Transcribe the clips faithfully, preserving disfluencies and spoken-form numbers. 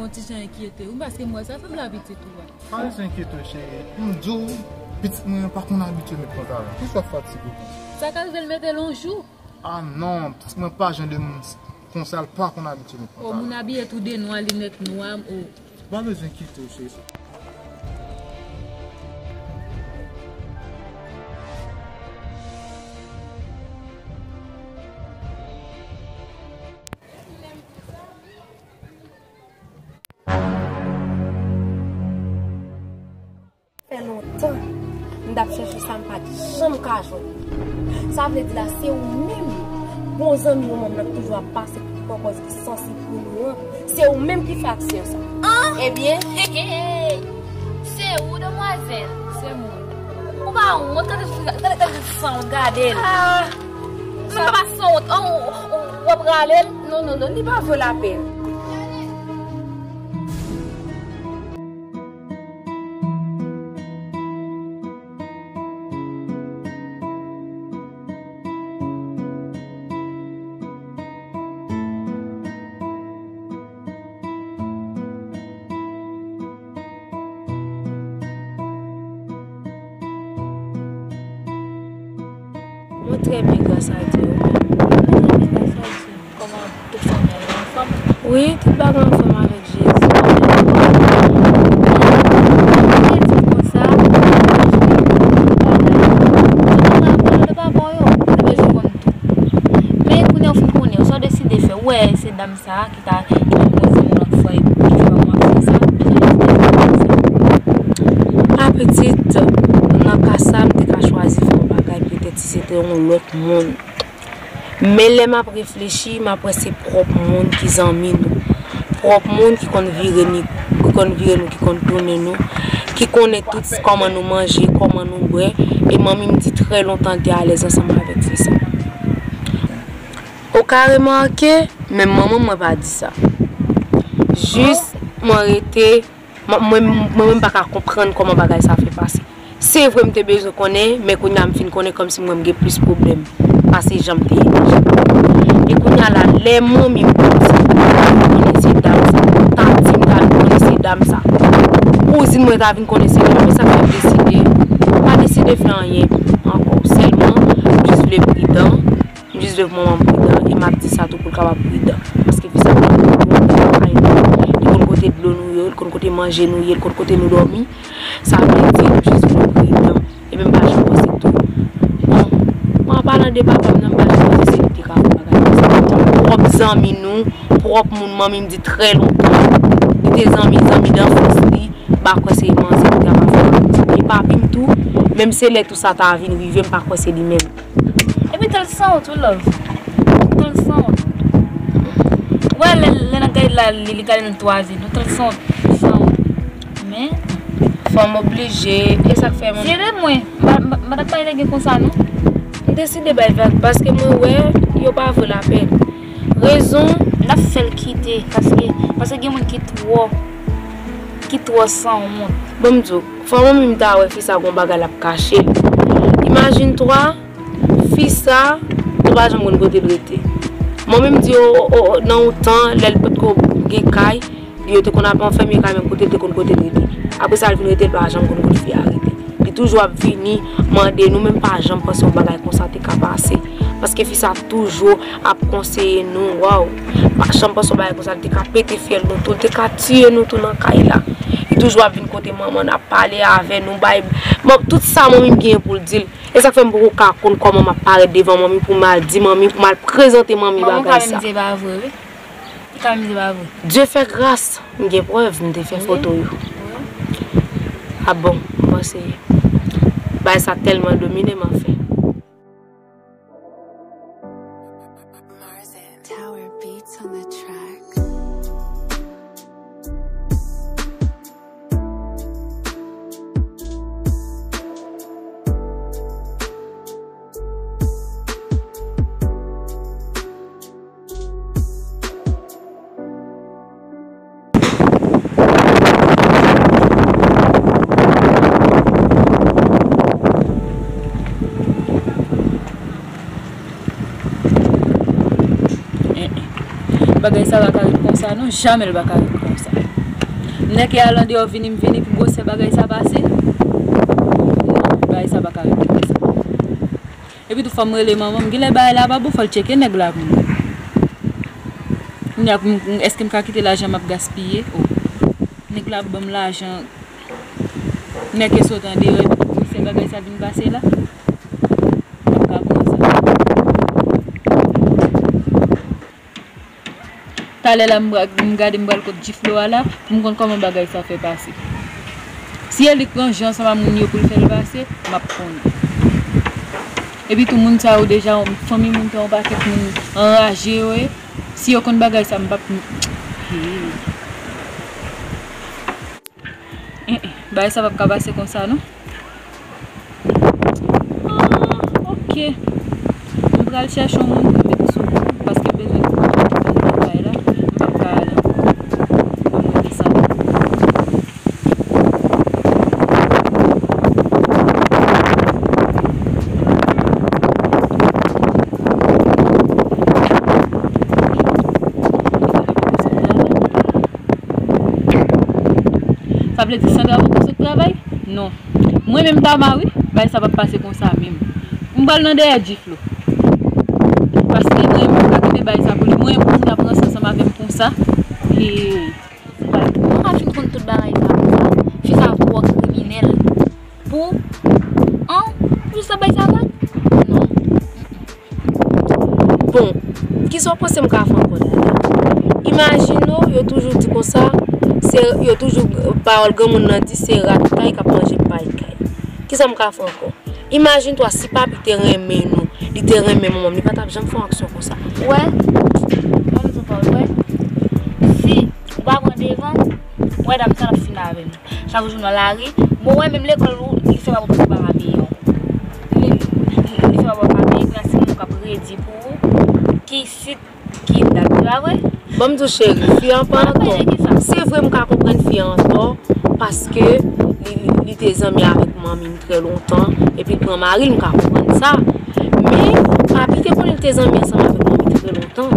Yon ti jan enkyete wi, paske m wè sa fanm la pitit ou a. Pa bezwen enkyete w, cheri. M di w, pitit mwen an pa konn abitye met pantalon. Poukisa w fatige konsa? Sa ka rive l mete l yon jou. Ah non, pitit mwen pa jan de moun konsa, l pa konn abitye met pantalon. O, moun abiye tou de nwa, linèt nwa, o. Pa bezwen enkyete w, cheri. Fè lontan m t ap chèche sa, m pa t janm ka jwenn. Sa vle di la, se ou menm, bon zanmi yon manm nan k toujou ap pase pou pran pòz li sansib pou nou an, se ou menm ki fè aksyon sa. An? Ebyen, se ou, demwazèl. Se mwen. Ou pa wont, gade, gade, gade, gade san wont, gade l. Ah, sa pa sanwont, an, w, w, w ap rale l? Non, non, non, li pa vo lapèn. Mwen trè byen, gras a Dye, ou menm? Mwen trè byen, gras a Dye. Kòman tout fanmi an, yo anfòm? Wi, tout bagay anfòm avèk Jezi. Mwen di konsa, tout bagay, tout bagay, tout bagay, yo, mwen bezwen konn tout. Men kounye a w fin konnen, sa w deside fè, w wè se dam sa ki ta, ki ta poze yon lòt fwa epi ki fè yon aksyon sa, bezwen deside fè sa. A pitit, nan ka sa, m te ka chwazi fè yon bagay petèt si se te yon lòt moun. Men lè m ap reflechi, m ap wè se pwòp moun ki zanmi nou. Pwòp moun ki konn vire ni, ki konn vire nou, ki konn tounen nou, ki konnen tout kòman nou manje, kòman nou bwè. E manmi m di trè lontan l te alèz ansanm avèk fi sa. Ou ka remake, men manman mwen pa di sa. Jis mwen rete, mwen, mwen, mwen menm pa ka konprann kòman bagay sa fè pase. Se vre m te bezwen konnen, men kounye a m fin konnen kòmsi mwen m gen plis pwoblèm pase jan m te imajine. E kounye a la, lè manmi m pati, m pa vin konnen se dam sa, tati m ta vin konnen se dam sa, kouzin mwen ta vin konnen se dam sa, men sa fè m deside, m pa deside fè anyen ankò. Sèlman, m jis vle pridan. M jis vle pou manman m pridan, e m ap di sa tou pou l kapab pridan. Paske fi sa konn kote nou, li konn kote dlo nou yo, li konn kote manje nou ye, li konn kote nou dòmi. Sa vle di, m jis vle pridan. Ebyen, m pa janm panse tou. Bon, mwen, an palan de papa m nan, m pa janm panse se li te ka fè bagay konsa. Pwòp zanmi nou, pwòp moun manmi m di trè lontan. Li te zanmi, zanmi danfans li, m pa kwè se manzè ki ta ka fè bagay konsa. E papi m tou, menm se lè tou sa ta vin rive, m pa kwè se li menm. Epi tèl sanwont wi, love. Tèl sanwont. Wè, lè, lè n ap gade la, li, li gade nou twa zye nou, tèl sanwont, sanwont. Men, fò m oblije, e sa k fè m. Zye de mwen, m pa, m pa, m pa t ap bay nèg gen konsa, non. M deside bay vag, paske mwen wè, yo pa vo lapèn. Rezon, n ap fè l kite, paske, paske gen moun ki twò, ki twò sanwont. Bon, m di w, fò manmi m ta wè fi sa gon bagay l ap kache l. Imajine twa, fi sa, nou pa janm konn kote l rete. Manmi m di, o, o, o, nan yon tan, lè l potko gen kay, yo te konn ap anfème kay, menm kote l te konn kote l rete. Apre sa, l vin rete, l pa janm konn kote fi a rete. Li toujou ap vini mande nou, men m pa janm panse yon bagay konsa te ka pase. Paske fi sa toujou ap konseye nou, waw. M pa janm panse yon bagay konsa, li te ka pete fyèl nou tou, li te ka tiye nou tou nan kay la. Li toujou ap vin kote manman n ap pale avè nou, bay, bon, tout sa manmi m genyen pou l di l. E sa k fè m poko ka konn kòman m ap parèt devan manmi pou m al di manmi, pou m al prezante manmi bagay sa. Manman ka menm di e pa vre, wi. Li ka menm di e pa vre. Dye fè gras, m gen prèv, m te fè foto yo. Wi. A bon, m panse bagay sa tèlman domine m, anfen. Tower Beats on the track. Bagay sa pa ka ret konsa non, jamè l pa ka ret konsa. Nèg ki al andeyò vini, m vini pou gwosè bagay sa pase. Non, bagay sa pa ka rete konsa. Epi tou fò m rele manman m. Genlè bagay la pa bon, fò l tcheke nèg la pou mwen. Kounye a, pou m, èske m ka kite lajan m ap gaspiye? Oh. Nèg la ap ban m lajan. Nèg ki sot andeyò, epi tou gwosè bagay sa vin pase la. M ap ka pran sa. Talè la, m pra-, m gade m pral kot Jiflo a la, pou m konn kòman bagay sa fè pase. Si e li k ranje ansanm ak moun yo pou l fè l pase, m ap konnen. Epi tou moun sa yo deja, fanmi moun sa yo, yon pakèt moun anraje yo ye. Si yo konn bagay sa, m p ap, hmm. Eh, eh, bagay sa p ap ka pase konsa, non. Ah, ok. M pral chèche yon moun pou m mete sou kou, paske m bezwen travay la. M p ap ka al ankò. Ban m rete sa. Sa vle di Sandra poko sot travay? Non. Mwen menm Tama wi, bagay sa p ap pase konsa menm. M pral nan dèyè Jiflo. Paske mwen menm m pa ka kite bagay sa pou li. Mwen pou moun ta pran sa ansanm avè m konsa. He. Mwen pa fin konn tout bagay sa konsa. Fi sa twò kriminèl. Pou, an, pou sa bay sa vag? Non. Bon, kisa w panse m ka fè ankò, Dada? Imajine w, yo toujou di konsa, se, yo toujou, pawòl granmoun nan di, se rat kay k ap manje pay kay. Kisa m ka fè ankò? Imajine twa, si papi te renmen nou, li te renmen manman m, li pa t ap janm fè yon aksyon konsa. Ou wè, ban m di w pawòl, ou wè, si ou pa pran devan, ou wè dam sa l ap fini avè nou. Chak jou nan lari. Bon, ou wè menm lekòl ou, li fè pa pou pa peye ankò. Li, li, li fè pa pou pa peye, kounye a se moun k ap redi pou ou. Ki sit, ki dat, se pa vre? Ban m di w cheri, fi an pa an tò. Se vre m ka konprann fi an an tò, paske li, li, li te zanmi avèk manmi m trè lontan, epi l pran mari l, m ka konprann sa. Men, papi te konnen l te zanmi ansanm avèk manmi trè lontan.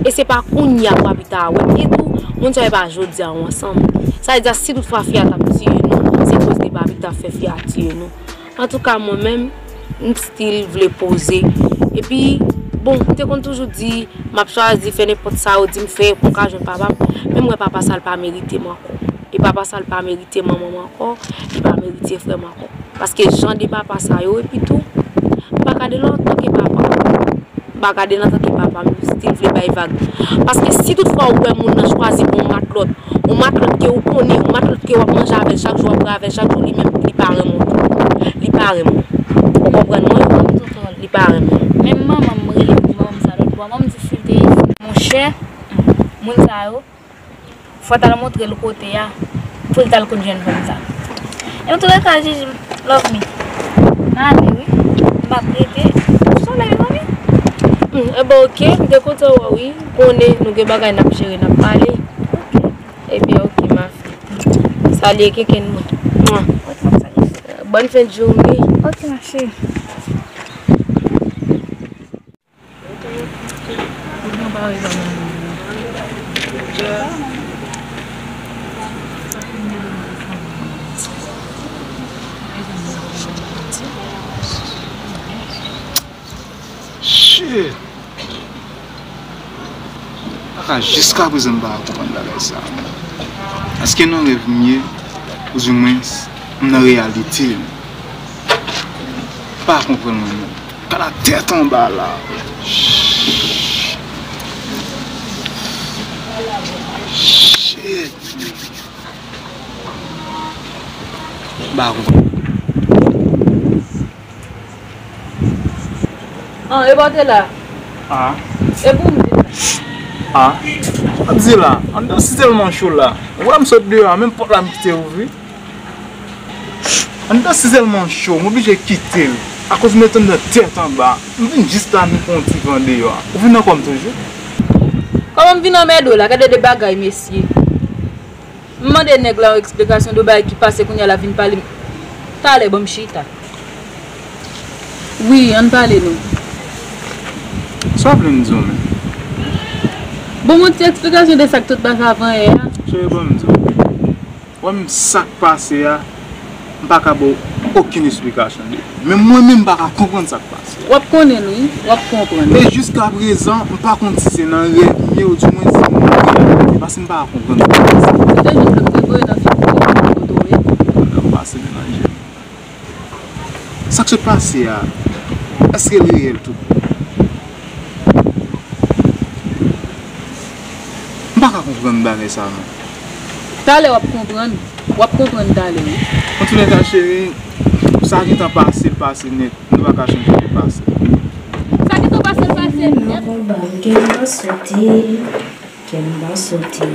E se pa kounye a papi ta wè. E tou, moun sa yo pa jodi a yo ansanm. Sa vle di, si tout fwa fi a t ap tiye nou, se koz de papi k t ap fè fi a tiye nou. Antouka, mwen menm, m still vle poze. Epi, bon, m te konn toujou di, m ap chwazi fè nenpòt sa yo di m fè pou m ka jwenn papa m. Men m wè papa sa, l pa merite m ankò. E papa sa, l pa merite manman m ankò. Li pa merite frè m ankò. Paske jan de papa sa yo, epi tou, m pa gade l antanke papa. M pa gade l antanke papa, m still vle bay vag. Paske si tout fwa ou wè moun nan chwazi pran yon matlòt, yon matlòt ke ou konnen, yon matlòt ke w ap manje avè l chak jou, w ap bwè avè l chak jou, li menm, li pa renmen w tou. Li pa renmen w. Ou konprann mwen? Li pa renmen w. Menm manman m rele m di manman m sa lòt bò. Manman m di si l te isit. Monchè, moun sa yo, fò w t al montre l kote a, pou l t al konn jwenn fanm sa. Antouleka, Jiji, love me. M ale, wi. M ap rete. Ou sou lè, mezanmi? Hmm, e ben, ok, m te kontan wè w, wi. Konnen nou gen bagay n ap jere, n ap pale. Ok. Ebyen, ok, ma fille. Salye kenkenn mwen. Mwa. Ok, m ap salye. Bonne fin de journée. Ok, ma chérie. Shit! Paka jiskaprezan m pa ka konprann bagay sa. Èske nan rèv m ye, oudimwens, m nan reyalite? M pa konprann mwen menm. Kala tèt anba la. Shit. M pa konprann. An, e pa w te la? Ah. E pou m di sa? Ah. M ap di la, anndan si tèlman cho la. Ou wè m sot deyò a, menm pòt la m kite ouvri. Anndan si tèlman cho, m oblije kite l. Akoz m ret anndan tèt anba. M vin jis la, m pran yon ti van deyò a. Ou vin nan kò m toujou? Kòman m vin anmède w la? Gade de bagay, mesye. M mande nèg la yon eksplikasyon de bagay ki pase, kounye a l ap vin pale m. Talè, ban m chita. Wi, ann pale non. Sa w vle m di w menm? Bon, m yon ti eksplikasyon de sa k sot pase avanyè a. Cheri, ban m di w. Wè menm sa k pase a, m pa ka ba w okenn esplikasyon de li. Menm mwen menm m pa ka konprann sa k pase. W ap konnen l wi, w ap konprann. E jiskaprezan, m pa konn si se nan rèv m ye, oudimwen si m nan reyalite, paske m pa ka konprann sa k pase. Se te jis lè m te voye nan figi w, kote w ye. Nan pase melanje. Sa k sot pase a, èske l reyèl tou? M pa ka konprann bagay sa non. Talè w ap konprann. W ap konprann talè wi. Antoulèka cheri, sa gentan pase, l pase nèt. Nou pa ka chanje l pase. Sa gentan pase, l pase nèt. Nan konba m, kè m pa sote. Kè m pa sote.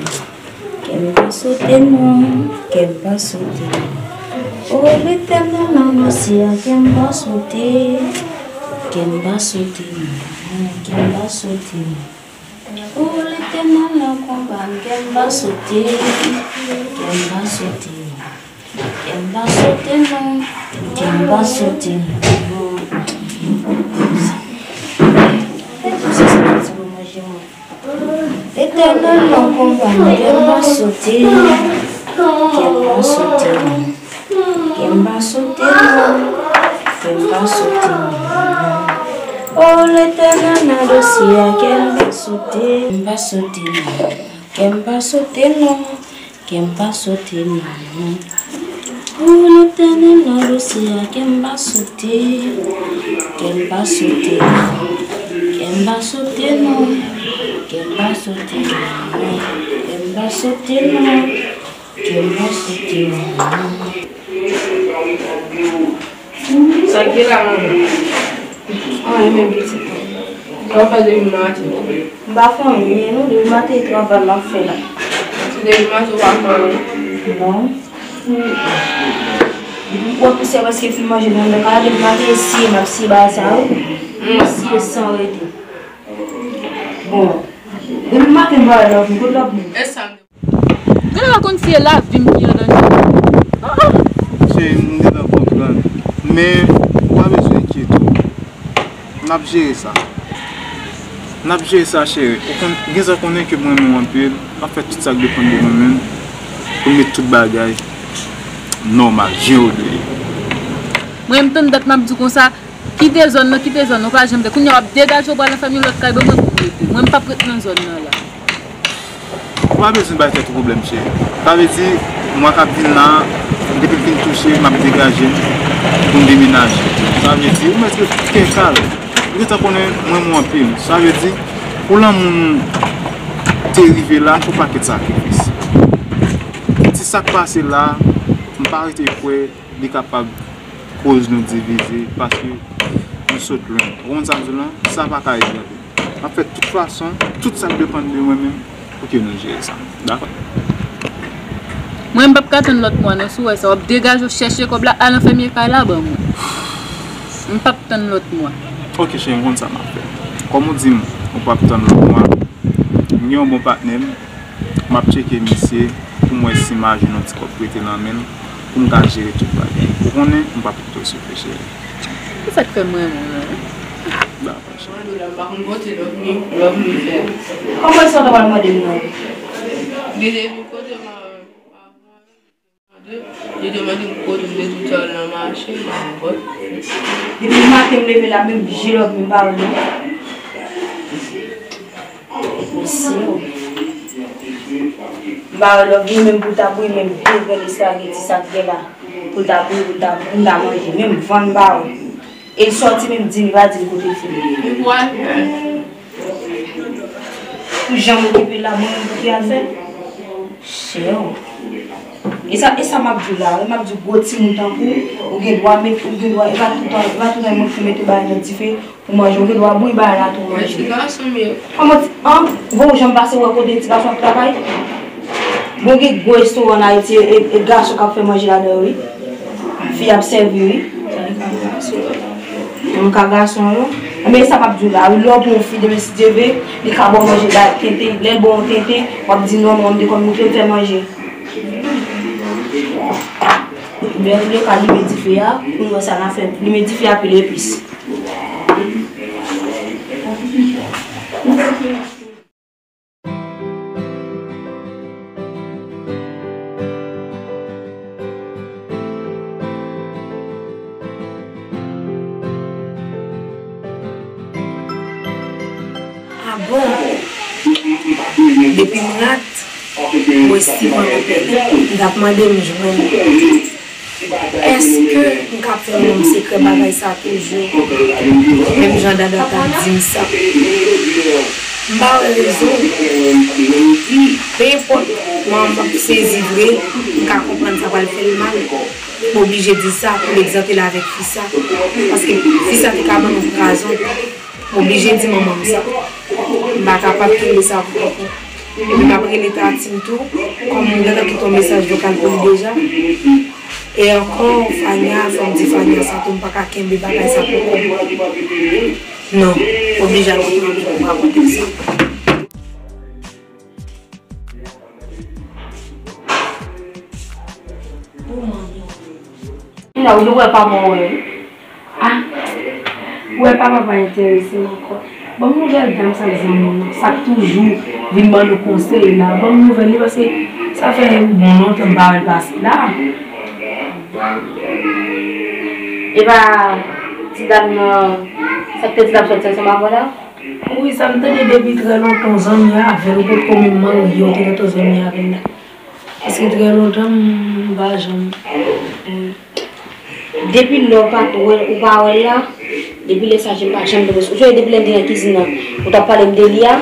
Kè m pa sote non. Kè m pa sote. O Letènèl, nan dosye a, kè m pa sote. Kè m pa sote non. Kè m pa sote. O Letènèl, nan konba m, kè m pa sote. Kè m pa sote non. Kè m pa sote non. Kè m pa sote non. Letènèl nan konba m, kè m pa sote. Kè m pa sote non. Kè m pa sote non. Kè m pa sote non. O Letènèl, nan dosye a, kè m pa sote. Kè m pa sote non. Kè m pa sote non. Kè m pa sote non. O Letènèl, nan dosye a, kè m pa sote. Kè m pa sote non. Kè m pa sote non. Kè m pa sote non. Kè m pa sote non. Kè m pa sote non. Sa k gen la, manman? Anyen, men pitit mwen. Sa w fè depi maten? M pa fè anyen, non, depi maten e travay m ap fè la. Se depi maten ou pa fè anyen? Non. Depi m wè pousyè prèske fin manje nan men kay la, depi maten e siye m ap siye bagay sa yo. M siye san rete. Bon. Depi maten m pa wè love, m kot love m? Gade la konn si e lavi m ki an danje. Ah, ah. Cheri, m gentan konprann. Men, ou pa bezwen enkyete w. N ap jere sa. N ap jere sa, cheri. Ou konn, gen sa w konnen ke m renmen w anpil. M ap fè tout sa k depann de mwen menm pou m met tout bagay nòmal, jan yo dwe ye. Mwen, m tann dat m ap di w konsa, kite zòn nan, kite zòn nan, ou pa janm vle. Kounye a w ap degaje w pral nan fèm yon lòt kay, ban mwen pou m rete. Mwen, m p ap ret nan zòn nan la. Ou pa bezwen bay tèt ou pwoblèm, cheri. Sa vle di, mwa k ap vin la, depi l fin touche, m ap degaje m pou m demenaje. Sa vle di, ou mèt ret kè kal. Ou gentan konnen mwen renmen w anpil. Sa vle di, pou lanmou nou te rive la, n fè yon pakèt sakrifis. Ti sa k pase la, m pa rete kwè li kapab koz nou divize, paske nou sot lwen. Ou konn sa m di w lan? Sa pa ka egziste. M ap fè tout fason, tout sa k depann de mwen menm, pou ke nou jere sa. Dakò? Mwen, m p ap ka tann lòt mwa non, si w wè sa, w ap degaje w chèche kòb la, al nan fèmye kay la, ban mwen. M p ap tann lòt mwa. Ok, cheri, m konn sa m ap fè. Kòm ou di m, ou p ap tann lòt mwa, m gen yon bon patnè m, m ap tcheke misye pou m wè si m a jwenn yon ti kòb prete nan men l, pou m ka jere tout bagay. Ou konnen, m p ap kite w soufri, cheri. Se sa k fè m renmen w lan. Dakò, cheri. Mwen, m pa konn kote love me, love me fè. Kòman sa w ta pral mande m non? Li te vin kote m a, a, li te mande m kote m te toujou al nan mache, m pa konn kote. Depi maten m leve la, menm je love me m pa wè l non. Mesye, m pa wè love ni menm pou l ta bouyi menm de grenn espageti sa k gen la. Pou l ta bouyi, pou l ta, pou m ta manje. Menm van m pa wè. E l sòti menm di m, li pa di m kote l fin ye. Pou jan m okipe l la, mwen menm pou ki al fè? Chè. E sa, e sa m ap di w la, wi, m ap di w gwo timoun tankou w, ou gen dwa met, ou gen dwa, e pa toutan, e pa toutan moun ki mete bagay nan dife pou manje, ou gen dwa bouyi bagay la tou manje. Mèsi gason m ye. Kòman ti, an, bon, ou janm pase wè kote ti gason ap travay? Bon, gen gwo restoran an Ayiti, e, e gason k ap fè manje ladan yo, wi. Fi ap sèvi, wi. Nan ka gason yo. Enben, sa m ap di w la, wi, lè w pran yon fi, demen si Dye vle, li ka ba w manje la, tenten, lè l ba w yon tenten, w ap di, "Non, non, m te konn moutre m fè manje." Oubyen, ou vle ka limen dife a, pou n wè sa n a fè. Limen dife a, pile epis. Depi m rat, mwen si mwen anpil, m t ap mande m jwenn. Èske m ka ap fè yon nonm sekrè bagay sa toujou? Menm jan Dada t ap di m sa. M pa wè rezon. Pe enpòt, mwen m ap sezi vre, m ka konprann sa pral fè l mal. M oblije di sa pou m egzante l avèk fi sa. Paske fi sa te ka ban m pwazon. M oblije di manman m sa. M pa kapab kenbe sa pou mwen. Epi m ap rele Tati m tou, kòm m gentan kite yon mesaj vokal pou li deja. E ankò, Fania, fò m di Fania sa tou, m pa ka kenbe bagay sa pou kò m. Non, oblije al kote manmi pou m rakonte l sa. Pou manmi. Kounya ou dwe wè pa mwen wè. Ah, ou wè papa pa enterese m ankò. Ban m nouvèl dam sa k zanmi w nan, sa k toujou vin ban nou konsèy la. Ban m nouvèl li paske sa fè yon bon lontan m pa wè l pase la. E pa ti dam nan, sa k te di l ap sòti ansanm avè w la? Wi, sa m tande depi trè lontan, w zanmi avè l, ou potko menm marye, w te gentan zanmi avè l la. Paske trè lontan, m pa janm, wi. Depi lè w pa t wè, ou pa wè l la, depi lè sa je m pa janm tonbe sou, ou sonje depi lè m te nan kizin nan, ou t ap pale m de li a,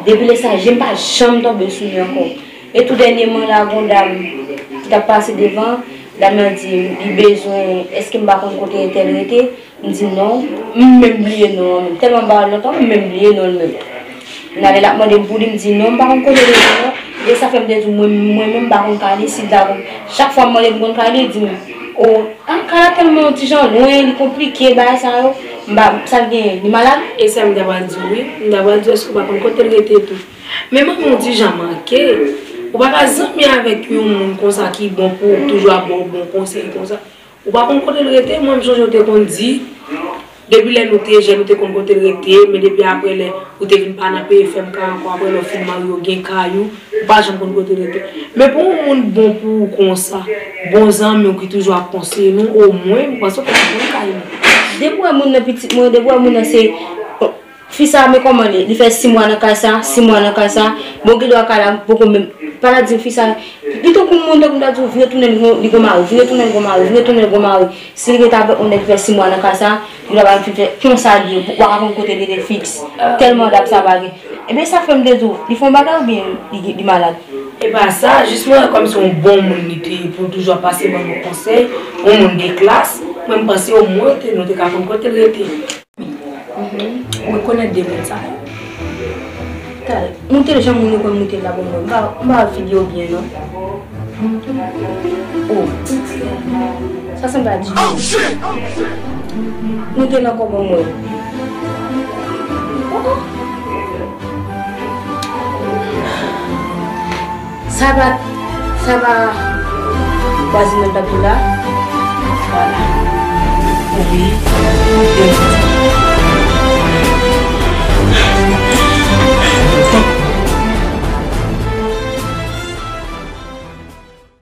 depi lè sa je m pa janm tonbe sou li ankò. E tou dènyèman la, gon dam ki t ap pase devan, dam nan di m, li bezwen, èske m pa konn kote entèl rete? M di non, m menm bliye non an menm. Tèlman m pa wè l lontan, m menm bliye non l menm. Nale l ap mande m pou li, m di non, m pa konn kote l rete non. E sa fè m te di w, mwen, mwen menm m pa konn kay li, si l ta konn. Chak fwa m mande pou m konn kay li, li di m, o, a, kay la tèlman yon ti jan lwen, li konplike, bagay sa yo. M pa, sa l genyen, li malad? E sa m ta pral di w, wi. M ta pral di w, èske w pa konn kote l rete tou? Men manmi w ti jan manke. Ou pa ka zanmi avèk yon moun konsa ki bon pou ou, toujou ap ba w bon konsèy konsa. Ou pa konn kote l rete? Mwen, m sonje w te konn di, depi lè nou te jèn, ou te konn kote l rete, men depi apre lè ou te vin pa nan P F M K ankò, apre lè w fin marye, w gen kay ou, ou pa janm konn kote l rete. Men pou yon moun bon pou ou konsa, bon zanmi w ki toujou ap konseye nou, omwen, m panse w te konn kay nou. Depi w wè moun nan pitit mwen, depi w wè moun nan se Fi sa, men kòman li? Li fè sis mwa nan kay sa, sis mwa nan kay sa. Bon, gen dwa kay la poko menm. Pa ta di fi sa, li tankou moun, tankou m ta di w, vire tounen, li gon, li gon mari, vire tounen, li gon mari, vire tounen, li gon mari. Si li rete avèk yon nèg ki fè sis mwa nan kay sa, li ta pral fin fè konsa li ye, w pa ka konn kote li rete fiks. Tèlman dam sa pa gen. Ebyen, sa fè m te di w, li fè yon bagay oubyen li, li malad? E pa sa, jis mwen wè kòmsi yon bon moun li te ye pou l toujou ap pase ban nou konsèy, yon moun de klas, mwen m panse omwen te, nou te ka konn kote l rete. Ou rekonèt de moun sa yo? Talè. Moute l jan moun yo konn moute l la pou mwen. M pa, m pa wè figi yo byen, non. Oh. Sa sanble a Djidji. Moute l ankò pou mwen. Oh, oh. Sa pa, sa pa vwazin nan t ap di la. Vwala.